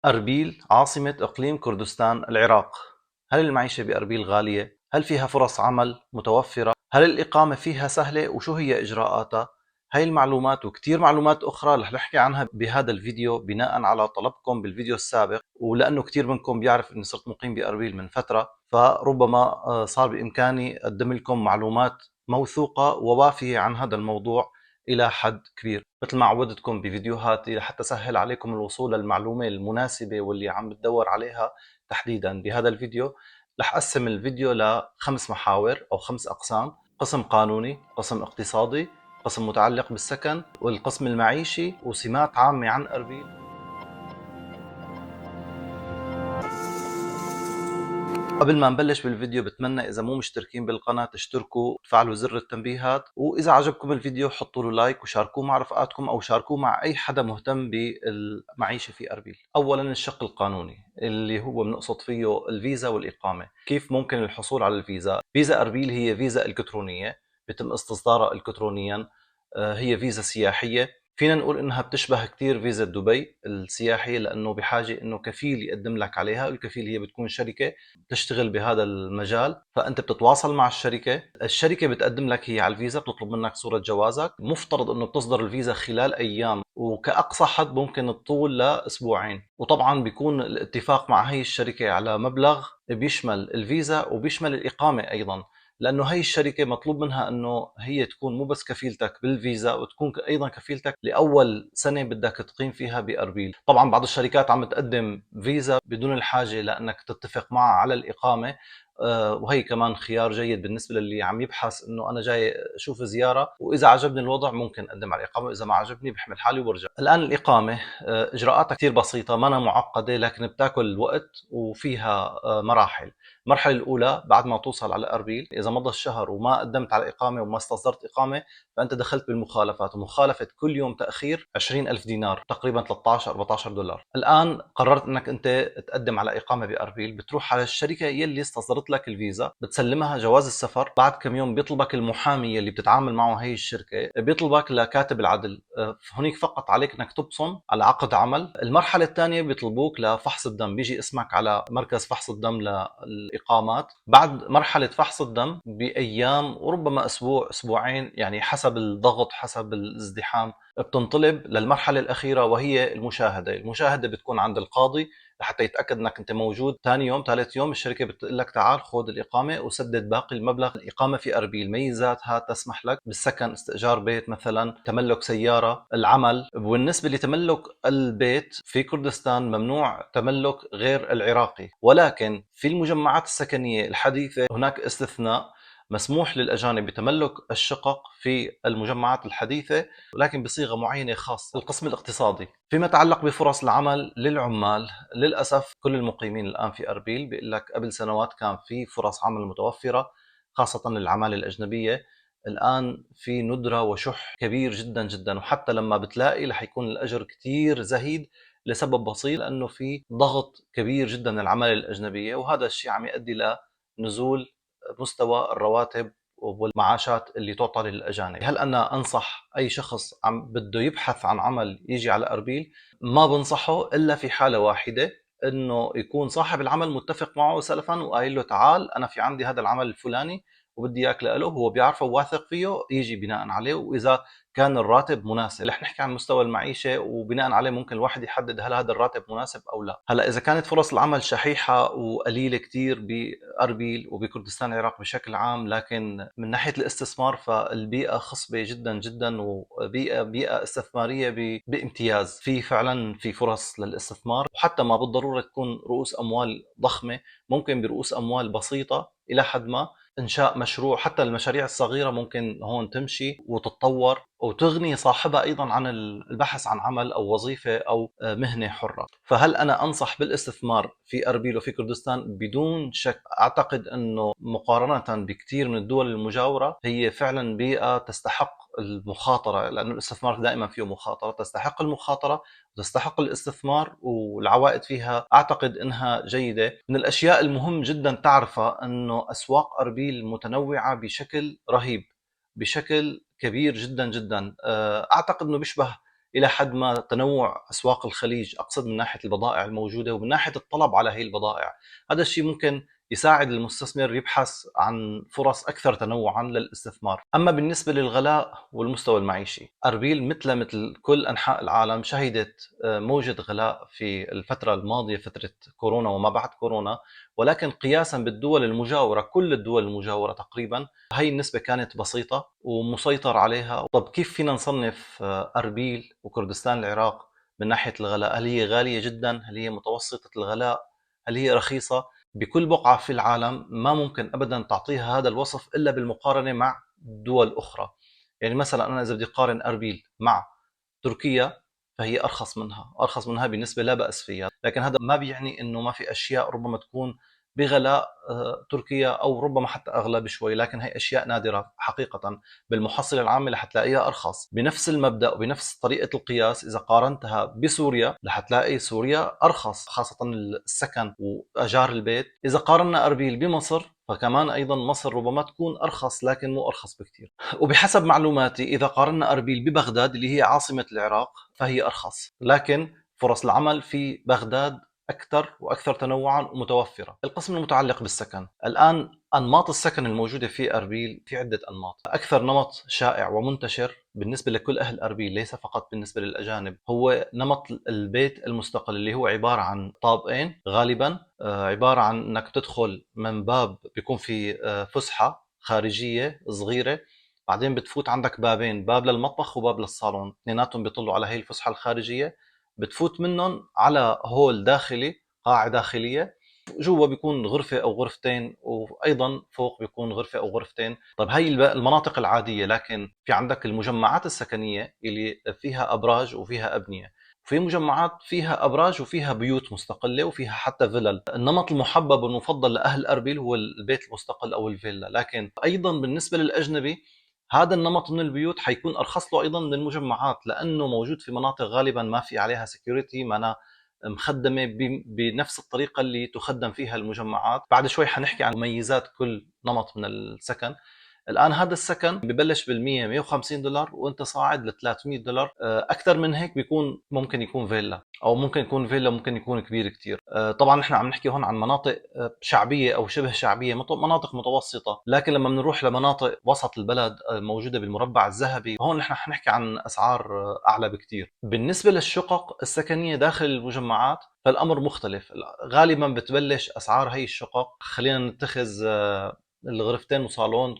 أربيل عاصمة إقليم كردستان العراق. هل المعيشة بأربيل غالية؟ هل فيها فرص عمل متوفرة؟ هل الإقامة فيها سهلة وشو هي إجراءاتها؟ هاي المعلومات وكتير معلومات أخرى رح نحكي عنها بهذا الفيديو بناء على طلبكم بالفيديو السابق، ولأنه كتير منكم بيعرف إني صرت مقيم بأربيل من فترة، فربما صار بإمكاني أقدم لكم معلومات موثوقة ووافية عن هذا الموضوع إلى حد كبير، مثل ما عودتكم بفيديوهاتي لحتى سهل عليكم الوصول للمعلومة المناسبة واللي عم بتدور عليها تحديدا. بهذا الفيديو رح أقسم الفيديو لخمس محاور أو 5 أقسام: قسم قانوني، قسم اقتصادي، قسم متعلق بالسكن، والقسم المعيشي، وسمات عامة عن أربيل. قبل ما نبلش بالفيديو بتمنى إذا مو مشتركين بالقناة تشتركوا وتفعلوا زر التنبيهات، وإذا عجبكم الفيديو حطوا له لايك وشاركوه مع رفقاتكم أو شاركوه مع أي حدا مهتم بالمعيشة في أربيل. أولا الشق القانوني اللي هو بنقصد فيه الفيزا والإقامة. كيف ممكن الحصول على الفيزا؟ فيزا أربيل هي فيزا إلكترونية بيتم استصدارها إلكترونيا، هي فيزا سياحية. فينا نقول إنها بتشبه كتير فيزا دبي السياحية، لأنه بحاجة إنه كفيل يقدم لك عليها، والكفيل هي بتكون شركة بتشتغل بهذا المجال، فأنت بتتواصل مع الشركة، الشركة بتقدم لك هي على الفيزا، بتطلب منك صورة جوازك، مفترض إنه بتصدر الفيزا خلال أيام، وكأقصى حد ممكن تطول لأسبوعين. وطبعا بيكون الاتفاق مع هي الشركة على مبلغ بيشمل الفيزا وبيشمل الإقامة أيضا، لأنه هي الشركة مطلوب منها أنه هي تكون مو بس كفيلتك بالفيزا، وتكون أيضا كفيلتك لأول سنة بدك تقيم فيها بأربيل. طبعا بعض الشركات عم تقدم فيزا بدون الحاجة لأنك تتفق معها على الإقامة، وهي كمان خيار جيد بالنسبة للي عم يبحث إنه أنا جاي أشوف زيارة، وإذا عجبني الوضع ممكن أقدم على الإقامة، وإذا ما عجبني بحمل حالي وبرجع. الآن الإقامة، إجراءاتها كتير بسيطة، ما أنا معقدة، لكن بتاكل الوقت وفيها مراحل. المرحلة الأولى بعد ما توصل على أربيل، إذا مضى الشهر وما قدمت على إقامة وما استصدرت إقامة، فأنت دخلت بالمخالفات، ومخالفة كل يوم تأخير 20,000 دينار، تقريباً 13-14 دولار. الآن قررت أنك أنت تقدم على إقامة بأربيل، بتروح على الشركة يلي استصدرت لك الفيزا، بتسلمها جواز السفر. بعد كم يوم بيطلبك المحامي اللي بتتعامل معه هي الشركة، بيطلبك لكاتب العدل، هنيك فقط عليك أنك تبصم على عقد عمل. المرحلة الثانية بيطلبوك لفحص الدم، بيجي اسمك على مركز فحص الدم للإقامات. بعد مرحلة فحص الدم بأيام وربما أسبوع أسبوعين، حسب الضغط حسب الازدحام، بتنطلب للمرحلة الأخيرة وهي المشاهدة. المشاهدة بتكون عند القاضي لحتى يتأكد أنك أنت موجود. ثاني يوم ثالث يوم الشركة بتقول لك تعال خذ الإقامة وسدد باقي المبلغ. الإقامة في أربيل ميزاتها تسمح لك بالسكن، استئجار بيت مثلا، تملك سيارة، العمل. وبالنسبة لتملك البيت في كردستان ممنوع تملك غير العراقي، ولكن في المجمعات السكنية الحديثة هناك استثناء، مسموح للأجانب بتملك الشقق في المجمعات الحديثة ولكن بصيغة معينة خاصة. القسم الاقتصادي فيما يتعلق بفرص العمل للعمال، للأسف كل المقيمين الآن في أربيل بيقول لك قبل سنوات كان في فرص عمل متوفرة خاصة للعمالة الأجنبية، الآن في ندرة وشح كبير جدا جدا، وحتى لما بتلاقي رح يكون الأجر كتير زهيد لسبب بسيط، لأنه في ضغط كبير جدا للعمالة الأجنبية، وهذا الشيء عم يؤدي لنزول مستوى الرواتب والمعاشات اللي تعطى للأجانب. هل أنا أنصح أي شخص عم بده يبحث عن عمل يجي على أربيل؟ ما بنصحه إلا في حالة واحدة، إنه يكون صاحب العمل متفق معه سلفا وقايل له تعال أنا في عندي هذا العمل الفلاني وبدي اياك لإله، هو بيعرفه وواثق فيه، يجي بناء عليه، واذا كان الراتب مناسب. رح نحكي عن مستوى المعيشه وبناء عليه ممكن الواحد يحدد هل هذا الراتب مناسب او لا. هلا اذا كانت فرص العمل شحيحه وقليله كثير باربيل وبكردستان العراق بشكل عام، لكن من ناحيه الاستثمار فالبيئه خصبه جدا جدا، وبيئه استثماريه بامتياز. في فعلا في فرص للاستثمار، وحتى ما بالضروره تكون رؤوس اموال ضخمه، ممكن برؤوس اموال بسيطه الى حد ما إنشاء مشروع. حتى المشاريع الصغيرة ممكن هون تمشي وتتطور وتغني صاحبها أيضا عن البحث عن عمل أو وظيفة أو مهنة حرة. فهل أنا أنصح بالاستثمار في أربيل وفي كردستان؟ بدون شك. أعتقد أنه مقارنة بكثير من الدول المجاورة هي فعلا بيئة تستحق المخاطرة، لأنه الاستثمار دائما فيه مخاطرة، تستحق المخاطرة وتستحق الاستثمار، والعوائد فيها أعتقد أنها جيدة. من الأشياء المهم جدا تعرفها أنه أسواق أربيل متنوعة بشكل رهيب، بشكل كبير جدا جدا. أعتقد أنه بيشبه إلى حد ما تنوع أسواق الخليج، أقصد من ناحية البضائع الموجودة ومن ناحية الطلب على هي البضائع. هذا الشيء ممكن يساعد المستثمر يبحث عن فرص أكثر تنوعا للاستثمار. أما بالنسبة للغلاء والمستوى المعيشي، أربيل مثل كل أنحاء العالم شهدت موجة غلاء في الفترة الماضية، فترة كورونا وما بعد كورونا، ولكن قياسا بالدول المجاورة، كل الدول المجاورة تقريبا هي النسبة كانت بسيطة ومسيطر عليها. طب كيف فينا نصنف أربيل وكردستان العراق من ناحية الغلاء؟ هل هي غالية جدا؟ هل هي متوسطة الغلاء؟ هل هي رخيصة؟ بكل بقعة في العالم ما ممكن أبدا تعطيها هذا الوصف إلا بالمقارنة مع دول أخرى. يعني مثلا أنا إذا بدي أقارن أربيل مع تركيا فهي أرخص منها، أرخص منها بنسبة لا بأس فيها، لكن هذا ما بيعني إنه ما في أشياء ربما تكون بغلاء تركيا أو ربما حتى أغلى بشوي، لكن هي أشياء نادرة حقيقة. بالمحصلة العامة رح تلاقيها أرخص. بنفس المبدأ وبنفس طريقة القياس إذا قارنتها بسوريا رح تلاقي سوريا أرخص، خاصة السكن وأجار البيت. إذا قارنا أربيل بمصر فكمان أيضا مصر ربما تكون أرخص، لكن مو أرخص بكثير. وبحسب معلوماتي إذا قارنا أربيل ببغداد اللي هي عاصمة العراق فهي أرخص، لكن فرص العمل في بغداد أكثر وأكثر تنوعاً ومتوفرة. القسم المتعلق بالسكن، الآن أنماط السكن الموجودة في أربيل في عدة أنماط. أكثر نمط شائع ومنتشر بالنسبة لكل أهل أربيل ليس فقط بالنسبة للأجانب هو نمط البيت المستقل، اللي هو عبارة عن طابقين غالباً، عبارة عن أنك تدخل من باب بيكون في فسحة خارجية صغيرة، بعدين بتفوت عندك بابين، باب للمطبخ وباب للصالون، اثنيناتهم بيطلوا على هي الفسحة الخارجية. بتفوت منهم على هول داخلي، قاعة داخلية، جوا بيكون غرفة أو غرفتين، وأيضا فوق بيكون غرفة أو غرفتين. طيب هاي المناطق العادية، لكن في عندك المجمعات السكنية اللي فيها أبراج وفيها أبنية، في مجمعات فيها أبراج وفيها بيوت مستقلة وفيها حتى فيلل. النمط المحبب والمفضل لأهل أربيل هو البيت المستقل أو الفيلا، لكن أيضا بالنسبة للأجنبي هذا النمط من البيوت حيكون أرخص له أيضا من المجمعات، لأنه موجود في مناطق غالبا ما في عليها security، ما أنا مخدمة بنفس الطريقة اللي تخدم فيها المجمعات. بعد شوي حنحكي عن مميزات كل نمط من السكن. الآن هذا السكن ببلش بالمية، مية وخمسين دولار وانت صاعد ل 300 دولار. أكثر من هيك بيكون ممكن يكون فيلا، أو ممكن يكون فيلا ممكن يكون كبير كتير. طبعا نحن عم نحكي هون عن مناطق شعبية أو شبه شعبية، مناطق متوسطة، لكن لما بنروح لمناطق وسط البلد موجودة بالمربع الذهبي هون نحن حنحكي عن أسعار أعلى بكتير. بالنسبة للشقق السكنية داخل المجمعات فالأمر مختلف، غالبا بتبلش أسعار هي الشقق، خلينا نتخذ الغرفتين وصالون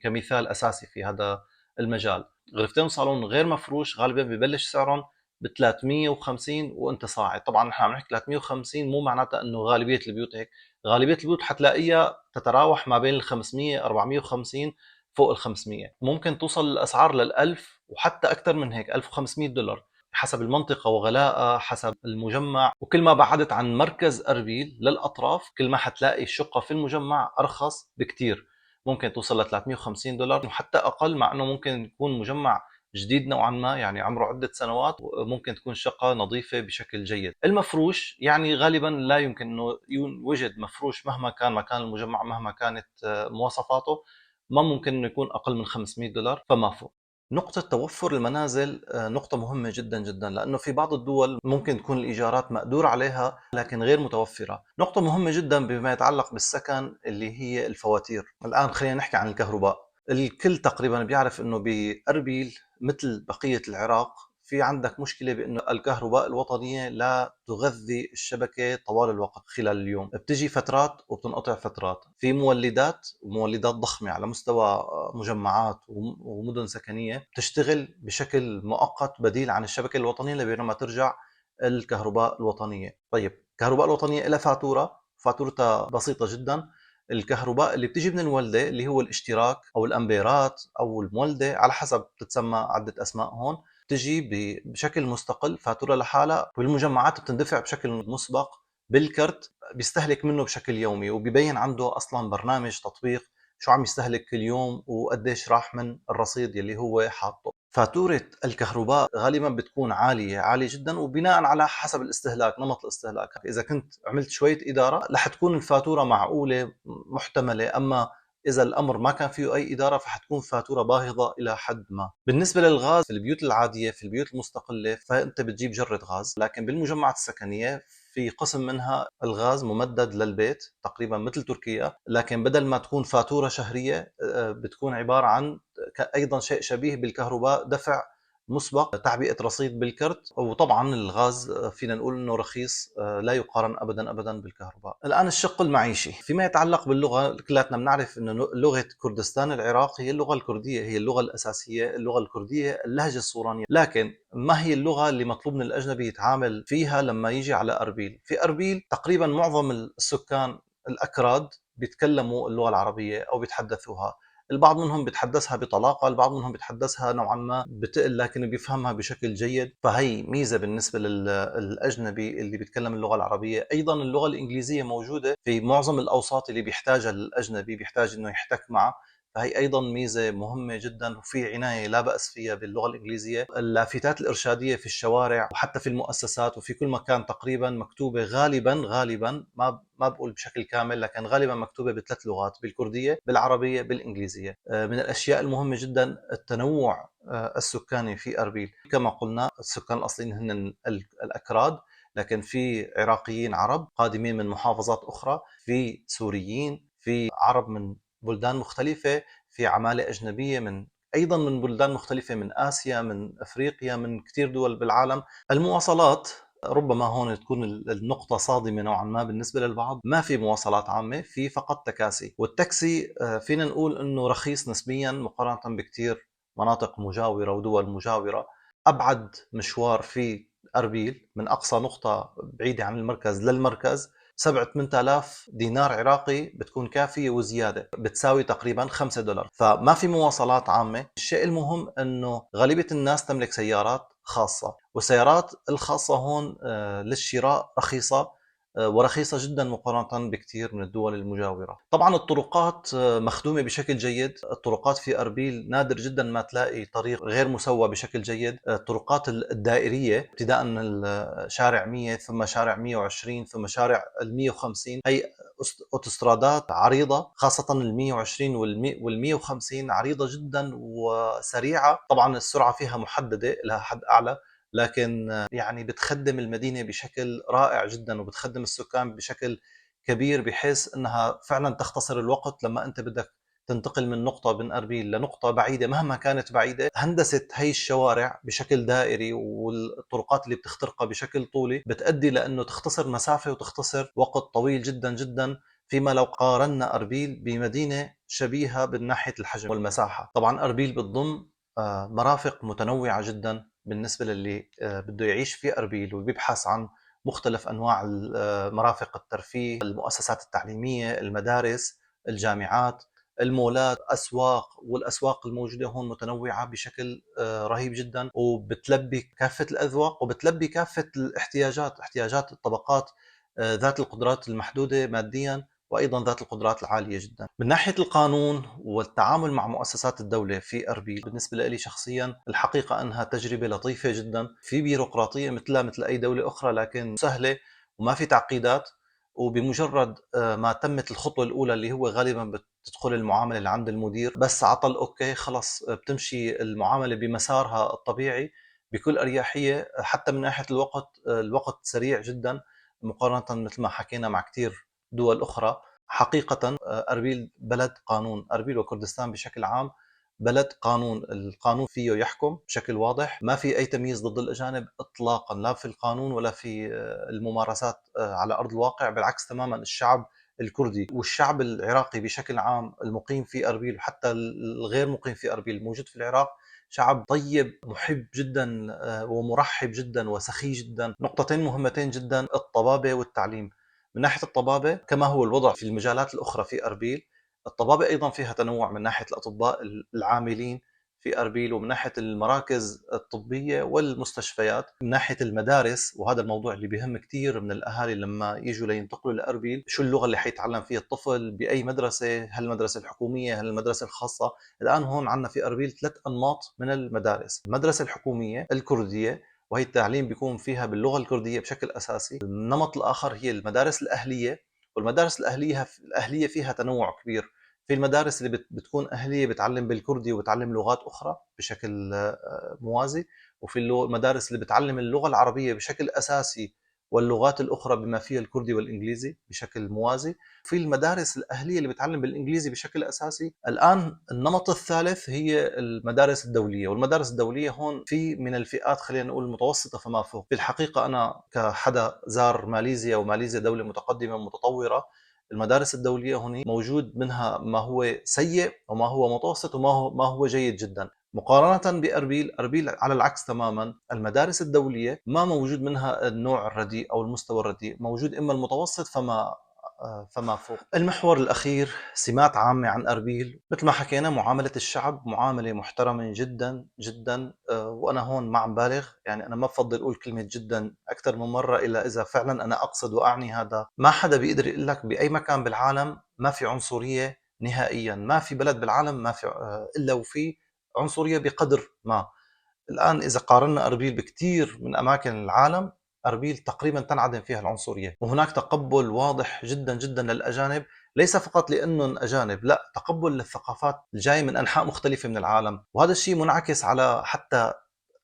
كمثال أساسي في هذا المجال، غرفتين وصالون غير مفروش غالبا ببلش سعرهم ب 350 وانت صاعد. طبعا نحن عم نحكي 350 مو معناتها انه غالبيه البيوت هيك، غالبيه البيوت حتلاقيها تتراوح ما بين ال 500 450 فوق ال 500، ممكن توصل الاسعار لل1000 وحتى اكثر من هيك، 1500 دولار حسب المنطقة وغلائها، حسب المجمع. وكل ما بعدت عن مركز أربيل للأطراف كل ما حتلاقي الشقة في المجمع أرخص بكتير، ممكن توصل ل 350 دولار وحتى أقل، مع أنه ممكن يكون مجمع جديد نوعا ما، يعني عمره عدة سنوات، وممكن تكون شقة نظيفة بشكل جيد. المفروش يعني غالبا لا يمكن أنه يوجد مفروش مهما كان مكان المجمع، مهما كانت مواصفاته، ما ممكن أنه يكون أقل من 500 دولار فما فوق. نقطة توفر المنازل نقطة مهمة جدا جدا، لأنه في بعض الدول ممكن تكون الإيجارات مقدور عليها لكن غير متوفرة. نقطة مهمة جدا بما يتعلق بالسكن اللي هي الفواتير. الآن خلينا نحكي عن الكهرباء. الكل تقريبا بيعرف أنه بأربيل مثل بقية العراق في عندك مشكلة بأنه الكهرباء الوطنية لا تغذي الشبكة طوال الوقت خلال اليوم، بتجي فترات وبتنقطع فترات. في مولدات ومولدات ضخمة على مستوى مجمعات ومدن سكنية بتشتغل بشكل مؤقت بديل عن الشبكة الوطنية لبينما ترجع الكهرباء الوطنية. الكهرباء الوطنية لها فاتورة، فاتورتها بسيطة جدا. الكهرباء اللي بتيجي من المولدة اللي هو الاشتراك أو الأمبيرات أو المولدة على حسب بتتسمى عدة أسماء هون، بتجي بشكل مستقل فاتورة لحالها، والمجمعات بتندفع بشكل مسبق بالكرت، بيستهلك منه بشكل يومي وبيبين عنده أصلا برنامج تطبيق شو عم يستهلك كل يوم وقديش راح من الرصيد يلي هو حاطه. فاتورة الكهرباء غالبا بتكون عالية، عالية جدا، وبناء على حسب الاستهلاك، نمط الاستهلاك. إذا كنت عملت شوية إدارة رح تكون الفاتورة معقولة محتملة، أما إذا الأمر ما كان فيه أي إدارة فحتكون فاتورة باهظة إلى حد ما. بالنسبة للغاز في البيوت العادية، في البيوت المستقلة، فأنت بتجيب جرة غاز، لكن بالمجمعات السكنية في قسم منها الغاز ممدد للبيت تقريبا مثل تركيا، لكن بدل ما تكون فاتورة شهرية بتكون عبارة عن أيضا شيء شبيه بالكهرباء، دفع مسبق، تعبئة رصيد بالكرت. وطبعا الغاز فينا نقول انه رخيص، لا يقارن ابدا ابدا بالكهرباء. الان الشق المعيشي فيما يتعلق باللغة، كلاتنا بنعرف انه لغة كردستان العراق هي اللغة الكردية، هي اللغة الاساسية، اللغة الكردية اللهجة الصورانية. لكن ما هي اللغة اللي مطلوب من الاجنبي يتعامل فيها لما يجي على اربيل؟ في اربيل تقريبا معظم السكان الاكراد بيتكلموا اللغة العربية او بيتحدثوها، البعض منهم بيتحدثها بطلاقة، البعض منهم بيتحدثها نوعا ما بتقل، لكن بيفهمها بشكل جيد. فهي ميزة بالنسبة للأجنبي اللي بيتكلم اللغة العربية. أيضا اللغة الإنجليزية موجودة في معظم الأوساط اللي بيحتاجها الأجنبي، بيحتاج إنه يحتك معه، فهي أيضا ميزة مهمة جدا. وفي عناية لا بأس فيها باللغة الإنجليزية. اللافتات الإرشادية في الشوارع وحتى في المؤسسات وفي كل مكان تقريبا مكتوبة غالبا ما بقول بشكل كامل، لكن غالبا مكتوبة بثلاث لغات، بالكردية، بالعربية، بالإنجليزية. من الأشياء المهمة جدا التنوع السكاني في أربيل. كما قلنا السكان الأصليين هن الأكراد، لكن في عراقيين عرب قادمين من محافظات أخرى، في سوريين، في عرب من بلدان مختلفة، في عمالة أجنبية من أيضا من بلدان مختلفة، من آسيا، من أفريقيا، من كثير دول بالعالم. المواصلات ربما هون تكون النقطة صادمة نوعا ما بالنسبة للبعض، ما في مواصلات عامة، في فقط تكاسي، والتاكسي فينا نقول أنه رخيص نسبيا مقارنة بكثير مناطق مجاورة ودول مجاورة. أبعد مشوار في أربيل من أقصى نقطة بعيدة عن المركز للمركز 7-8 آلاف دينار عراقي بتكون كافية وزيادة، بتساوي تقريبا $5. فما في مواصلات عامة. الشيء المهم أنه غالبية الناس تملك سيارات خاصة، والسيارات الخاصة هون للشراء رخيصة، ورخيصة جدا مقارنة بكثير من الدول المجاورة. طبعا الطرقات مخدومة بشكل جيد. الطرقات في أربيل نادر جدا ما تلاقي طريق غير مسوى بشكل جيد. الطرقات الدائرية ابتداء من شارع 100 ثم شارع 120 ثم شارع 150، هي أوتوسترادات عريضة، خاصة 120 وال150 عريضة جدا وسريعة. طبعا السرعة فيها محددة لها حد أعلى، لكن بتخدم المدينة بشكل رائع جدا وبتخدم السكان بشكل كبير، بحيث أنها فعلا تختصر الوقت لما أنت بدك تنتقل من نقطة من أربيل لنقطة بعيدة مهما كانت بعيدة. هندسة هي الشوارع بشكل دائري والطرقات اللي بتخترقها بشكل طولي بتأدي لأنه تختصر مسافة وتختصر وقت طويل جدا جدا، فيما لو قارنا أربيل بمدينة شبيهة من ناحية الحجم والمساحة. طبعا أربيل بتضم مرافق متنوعة جدا بالنسبة للي بده يعيش في أربيل وبيبحث عن مختلف أنواع مرافق الترفيه، المؤسسات التعليمية، المدارس، الجامعات، المولات، أسواق، والأسواق الموجودة هون متنوعة بشكل رهيب جدا، وبتلبي كافة الأذواق وبتلبي كافة الاحتياجات، احتياجات الطبقات ذات القدرات المحدودة ماديا وأيضا ذات القدرات العالية جدا. من ناحية القانون والتعامل مع مؤسسات الدولة في أربيل، بالنسبة لي شخصيا الحقيقة أنها تجربة لطيفة جدا. في بيروقراطية مثلها مثل أي دولة أخرى، لكن سهلة وما في تعقيدات. وبمجرد ما تمت الخطوة الأولى اللي هو غالبا بتدخل المعاملة اللي عند المدير، بس عطى الأوكي خلص بتمشي المعاملة بمسارها الطبيعي بكل أريحية. حتى من ناحية الوقت، الوقت سريع جدا مقارنة مثل ما حكينا مع كتير دول أخرى. حقيقة أربيل بلد قانون، أربيل وكردستان بشكل عام بلد قانون، القانون فيه يحكم بشكل واضح، ما في أي تمييز ضد الأجانب إطلاقا، لا في القانون ولا في الممارسات على أرض الواقع. بالعكس تماما، الشعب الكردي والشعب العراقي بشكل عام المقيم في أربيل وحتى الغير مقيم في أربيل الموجود في العراق شعب طيب محب جدا ومرحب جدا وسخي جدا. نقطتين مهمتين جدا، الطبابة والتعليم. من ناحية الطبابة كما هو الوضع في المجالات الأخرى في أربيل، الطبابة أيضا فيها تنوع من ناحية الأطباء العاملين في أربيل، ومن ناحية المراكز الطبية والمستشفيات، من ناحية المدارس، وهذا الموضوع اللي بيهم كثير من الأهالي لما يجوا لينتقلوا لأربيل، شو اللغة اللي حيتعلم فيها الطفل، بأي مدرسة، هل المدرسة الحكومية، هل المدرسة الخاصة. الآن هون عندنا في أربيل 3 أنماط من المدارس، المدرسة الحكومية الكردية وهي التعليم بيكون فيها باللغة الكردية بشكل أساسي. النمط الآخر هي المدارس الأهلية، والمدارس الأهلية فيها تنوع كبير، في المدارس اللي بتكون أهلية بتعلم بالكردي وبتعلم لغات أخرى بشكل موازي، وفي المدارس اللي بتعلم اللغة العربية بشكل أساسي واللغات الأخرى بما فيها الكردي والإنجليزي بشكل موازي، في المدارس الأهلية اللي بتعلم بالإنجليزي بشكل أساسي. الآن النمط الثالث هي المدارس الدولية، والمدارس الدولية هون في من الفئات خلينا نقول المتوسطة فما فوق. في الحقيقة أنا كحدا زار ماليزيا، وماليزيا دولة متقدمة ومتطورة، المدارس الدولية هون موجود منها ما هو سيء وما هو متوسط وما هو جيد جدا. مقارنة بأربيل، أربيل على العكس تماما، المدارس الدولية ما موجود منها النوع الرديء أو المستوى الرديء، موجود إما المتوسط فما فوق. المحور الأخير سمات عامة عن أربيل، مثل ما حكينا معاملة الشعب معاملة محترمة جدا جدا، وأنا هون ما عم بالغ، يعني أنا ما بفضل أقول كلمة جدا أكثر من مرة إلا إذا فعلا أنا أقصد وأعني هذا. ما حدا بيقدر يقول لك بأي مكان بالعالم ما في عنصرية نهائيا، ما في بلد بالعالم ما في إلا وفي عنصرية بقدر ما. الآن إذا قارنا أربيل بكثير من أماكن العالم، أربيل تقريبا تنعدم فيها العنصرية، وهناك تقبل واضح جدا جدا للأجانب، ليس فقط لأنهم أجانب، لا، تقبل للثقافات الجاية من أنحاء مختلفة من العالم، وهذا الشيء منعكس على حتى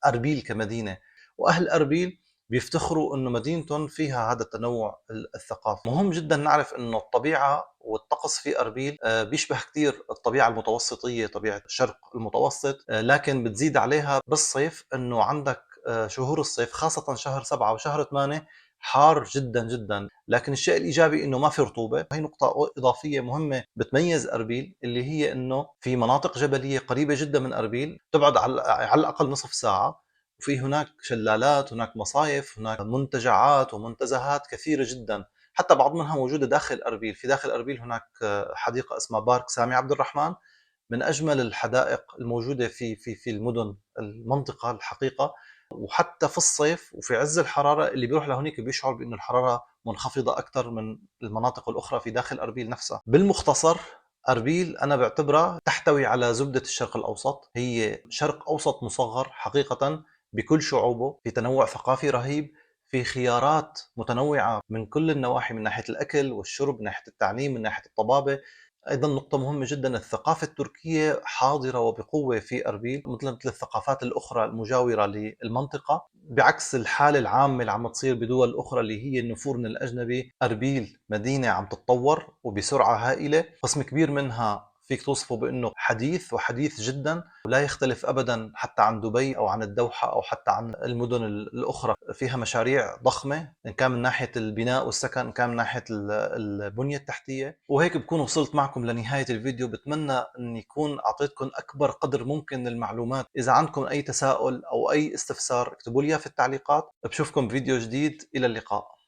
أربيل كمدينة، وأهل أربيل بيفتخروا أنه مدينتهم فيها هذا التنوع الثقافي. مهم جدا نعرف أنه الطبيعة والطقس في أربيل بيشبه كثير الطبيعة المتوسطية، طبيعة الشرق المتوسط، لكن بتزيد عليها بالصيف أنه عندك شهور الصيف خاصة شهر 7 وشهر 8 حار جدا جدا، لكن الشيء الإيجابي أنه ما في رطوبة. هي نقطة إضافية مهمة بتميز أربيل، اللي هي أنه في مناطق جبلية قريبة جدا من أربيل، تبعد على الأقل نصف ساعة، وفي هناك شلالات، هناك مصايف، هناك منتجعات ومنتزهات كثيرة جدا، حتى بعض منها موجودة داخل أربيل. في داخل أربيل هناك حديقة اسمها بارك سامي عبد الرحمن، من أجمل الحدائق الموجودة في المدن المنطقة الحقيقة. وحتى في الصيف وفي عز الحرارة اللي بيروح لهونيك بيشعر بأنه الحرارة منخفضة أكثر من المناطق الأخرى في داخل أربيل نفسها. بالمختصر أربيل أنا بعتبرها تحتوي على زبدة الشرق الأوسط، هي شرق أوسط مصغر حقيقة بكل شعوبه، في تنوع ثقافي رهيب، في خيارات متنوعة من كل النواحي، من ناحية الأكل والشرب، من ناحية التعليم، من ناحية الطبابة. أيضا نقطة مهمة جدا، الثقافة التركية حاضرة وبقوة في أربيل مثل الثقافات الأخرى المجاورة للمنطقة، بعكس الحالة العامة اللي عم تصير بدول أخرى اللي هي النفور من الأجنبي. أربيل مدينة عم تتطور وبسرعة هائلة، قسم كبير منها فيك توصفه بأنه حديث وحديث جدا، ولا يختلف أبدا حتى عن دبي أو عن الدوحة أو حتى عن المدن الأخرى. فيها مشاريع ضخمة إن كان من ناحية البناء والسكن، إن كان من ناحية البنية التحتية. وهيك بكون وصلت معكم لنهاية الفيديو، بتمنى أن يكون أعطيتكم أكبر قدر ممكن من المعلومات. إذا عندكم أي تساؤل أو أي استفسار اكتبوا لي في التعليقات. بشوفكم بفيديو جديد، إلى اللقاء.